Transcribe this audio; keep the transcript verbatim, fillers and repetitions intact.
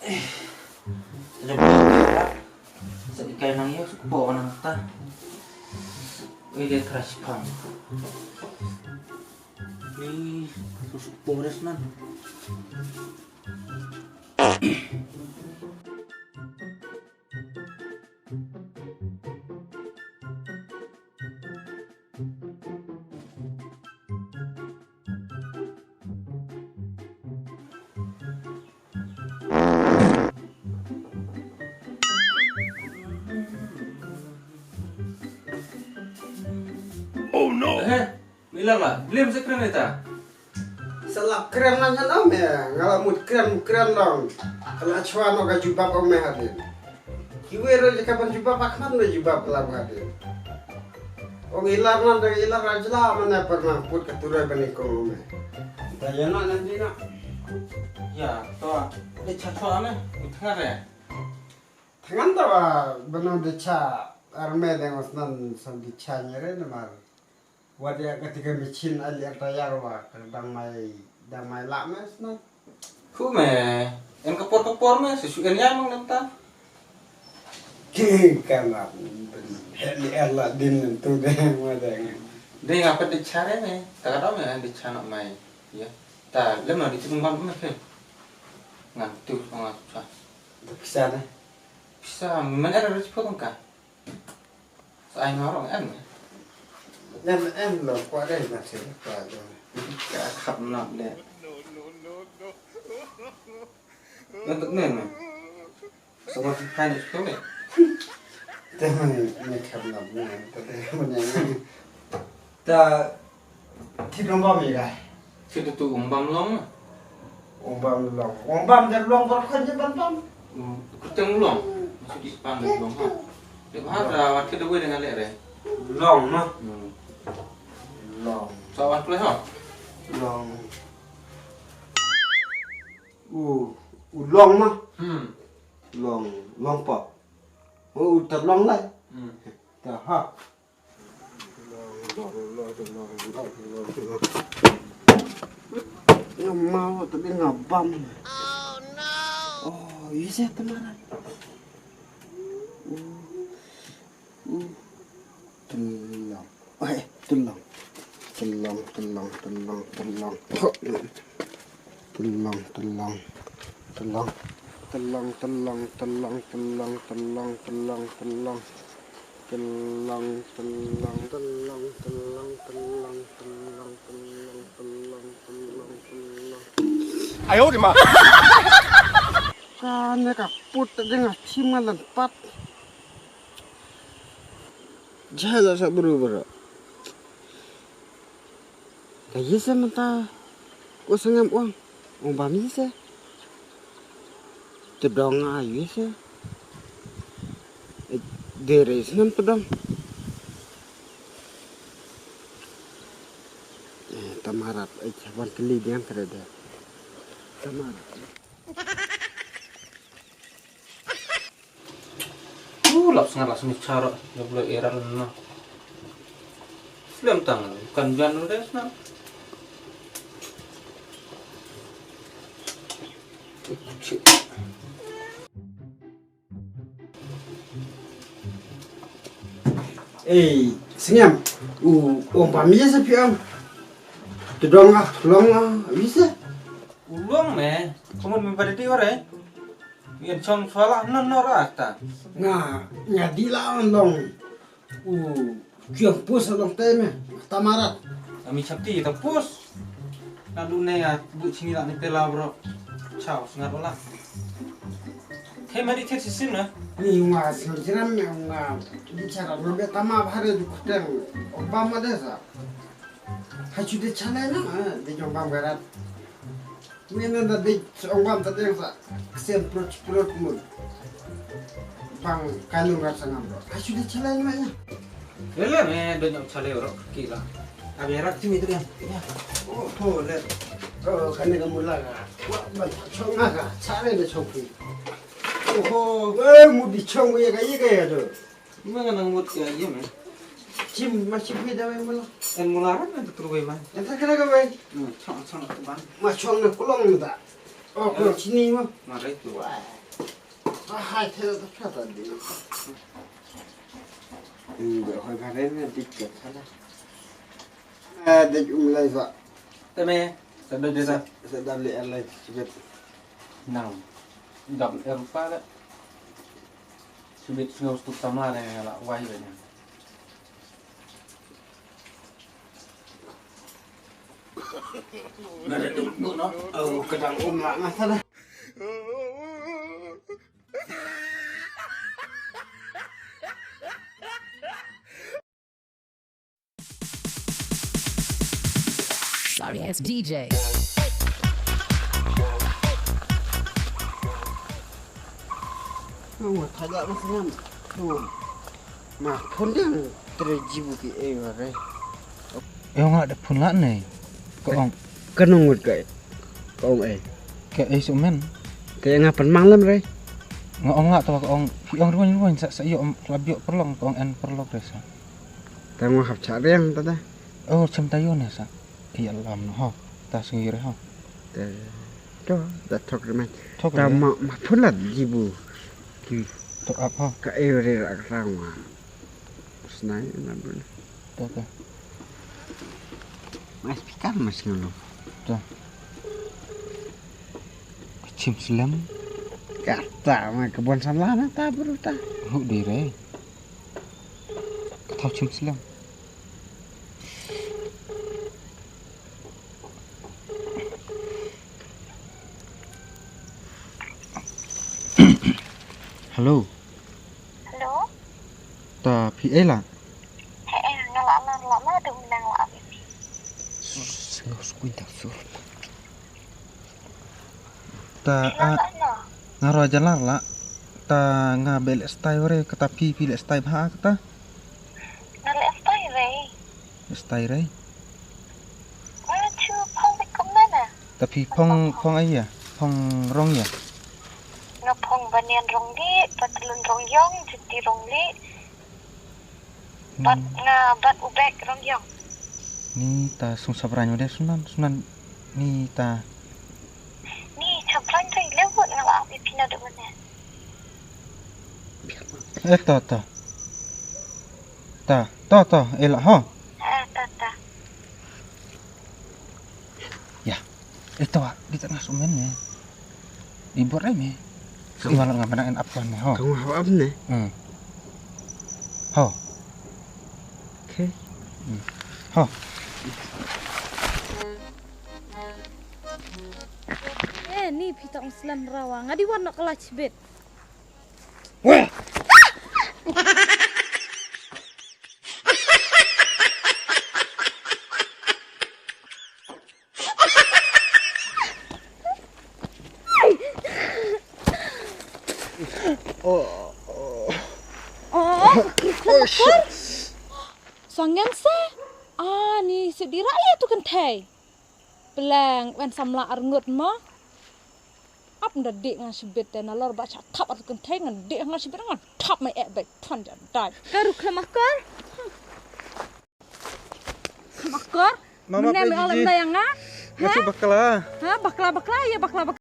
Sa ikai nang ïa, suk po nang ta. Oi, de thra shipang. Ni, suk po res nan. Oh no! Eh, Mila ma, blim se kren ita. Sa lap kren lang, ngan ong me, nga la mut kren, kren lang. Ka la chwa noh ka jubab ong me hadien. Kiwei ruh jaka ban jubab, ha khmat me jubab ka la buh hadien. Ong i Lar nan, da i Lar la jla mane, pyrnang put ka turoi ban i kong ong me. Da ïa na nan di na. Ïa, to, de cha chwa me, i thnga re. Thngan da ba, ba nang de cha, ar me de ngos nan sam de cha nyere namar. Wat ïa kata ka machine ai leh tayar wa ka dang mai, dang mai lah me sna. Khu me, en ka por ka por me, sa shu en ïa mong nem ta. Ki ka ma, he li er la din nem tu de ma de ngan. De nga pat de cha re me, ta ka dang me en de cha nok mai. Ïa. Ta lem na di tu ban me ke. Ngan tu ngan cha. Pisa de. Pisa, man er re chi potong ka. Sa ai nga rong em. Em, em lo, kwa dei na sini, kwa dei. Ka khap nap de. Ngan tuk nen, man. Sa ma fi kai ni tuk nen. Te man, ni khap nap nen, te te man yang. Ta, ti dong ba mi kai. Shu tu tu ong bam long. Ong bam long. Ong bam de long bor khon je ban bam. Hmm, kuteng long. Masuk di pan de long ha. De ha da wat ke de we dengan lek re. Long ma. Hmm. Long. Sa wan kule ha. Long. U, u long ma. Hmm. Long, long pa. U, u ta long lai. Hmm. Ta ha. Nga mau tadi ngabam. Oh, iya sih teman. Telang. Eh, telang. Telang, telang, telang, telang. Telang, telang. Telang. Telang, telang, telang, telang, telang, telang, telang. Telang, telang, telang, telang, telang, telang, telang, telang, telang, telang. Ayo, di ma. Kan ya ka put tadi nga chim nga lan pat. Jala sa bru bru. Ka yese mynta. Ko sngem ong. Ong bam yese. Te dong a yese. De re sngem te dong. Eh, tamarat, eh, chaban keli dian krede. Tamarat. Uh, lap sngar lap sni charo, ya bula era na. Slem tang, kan jan lu des na. Ei, sngem. U, um, pam ye sa pi am. Tu dong ah, long ah, bisa. U long me, kamu me pada ti ore. Yen chong swala no no ra ta. Nga, nga di la long. U, kiong pus long te me. Tamarat. Ami chapti ta pus. Naduh ne ïa buh chini la ne pela bro. Chao, sngar ola. Te mari te sisim na. Ni nga sngewjrem nga bicara lo be tama bahare du kuteng. Obama desa. Hachu de chale na, de jong bam garat. Mina da de ong bam ta deng sa. Ksem prot prot mun. Bang kanu rat sangam bro. Hachu de chale na ya. Lele me do nyok chale ro kila. Abi rak ti mi tu ya. Oh, to le. Oh, kane ka mula ka. Wa, ba, chong nga ka. Chale de chong ki. Oh, eh, mu di chong ye ka ye ka ya do. Ma nga nang mut ka ye me. Chim, ma chim phi da wei mula. En mula ran en tu wei man. En ta kena ka wei. Hmm, chong, chong tu ban. Ma chong na kulong da. Oh, ko chini mo. Mare tu. Wah. Ah, hai, thela ta pha ta di. Hmm, da khoi ka ren na dik ka thala. Ah, dik um lai sa. Te me, sa da de sa. Sa da le ar lai chibet. Nang. Dam er pa la. Chibet sngau stuk samla ne la wai we ne. Nga da duk duk no. Oh, ka dang um la nga sana. Sorry ass D J. Nga thajak ma sngam. Tu. Ma phone dang tre jibu ki e wa re. Ïa nga da phone la ne. Ka ong. Ka nong ngut ka. Ka ong e. Ka e su men. Ka nga pan mang lam re. Nga ong la tu ka ong. Phi ong ruan ruan sa sa ïoh klab ïoh perlong ka ong en perlok re sa. Ta ngo hap cha riang ta da. Oh, chem ta ïoh ne sa. Ïa lam no ho. Ta sngir ho. Te to da thok re men. Thok ta re. Ma ma phone la jibu. Ki. Thok ap ho. Ka e re ra ka rang wa. Snai na bun. To to. Mas pikar mas ngalo. To. Chim slem. Kata ma ka bon samla na ta bru ta. Hu dei re. Ka thaw chim slem. Hello. Hello. Ta phi ei la? He eh, nga la la la la dum nang la ap ïa phi. Sus, nga sku intak sur. Ta, phi la ah, la la. Nga roi jalar la. Ta nga be leh stai ware kata phi phi leh stai bha kata. Nga leh stai re. Leh stai re. Nga chu phong bik kumne na. Ta phi phong phong ai ya? Phong rong ya? Nga phong banian rong di, patlun rong yong, juti rong di. Bat hmm. Nga bat u bek rong yong. Ni ta sung sabrang de sunan sunan ni ta. Ni sabrang de lewut nga la ap ipina de mana. Eh ta ta. Ta ta ta ela ha. Ah ta ta. Ya. Ito ah, kita ngas umen ne. Ibor ai me. Iwala nga bana en apwan ne ho. Kamu hap ap ne? Hmm. Ho. Okay. Hmm. Ho. Eh, ni phi tong slem rawa. Nga di wan nok kelach bit. Weh. Oh, oh. Oh, oh, shit. Sangeng se. Ah, ni sedira le tu kentai. Peleng, wen samla arngut mo. Ap nda dik nga shibit te nalor ba cha thap ar kentai ngan dik nga shibit ngan thap mai ek bai thon ja dai. Karu khlem akor. Khlem akor. Mama, mene pe me olam jiji. Da yang nga. Nga ha? Bakla. Ha, bakla, bakla, ya bakla, bakla.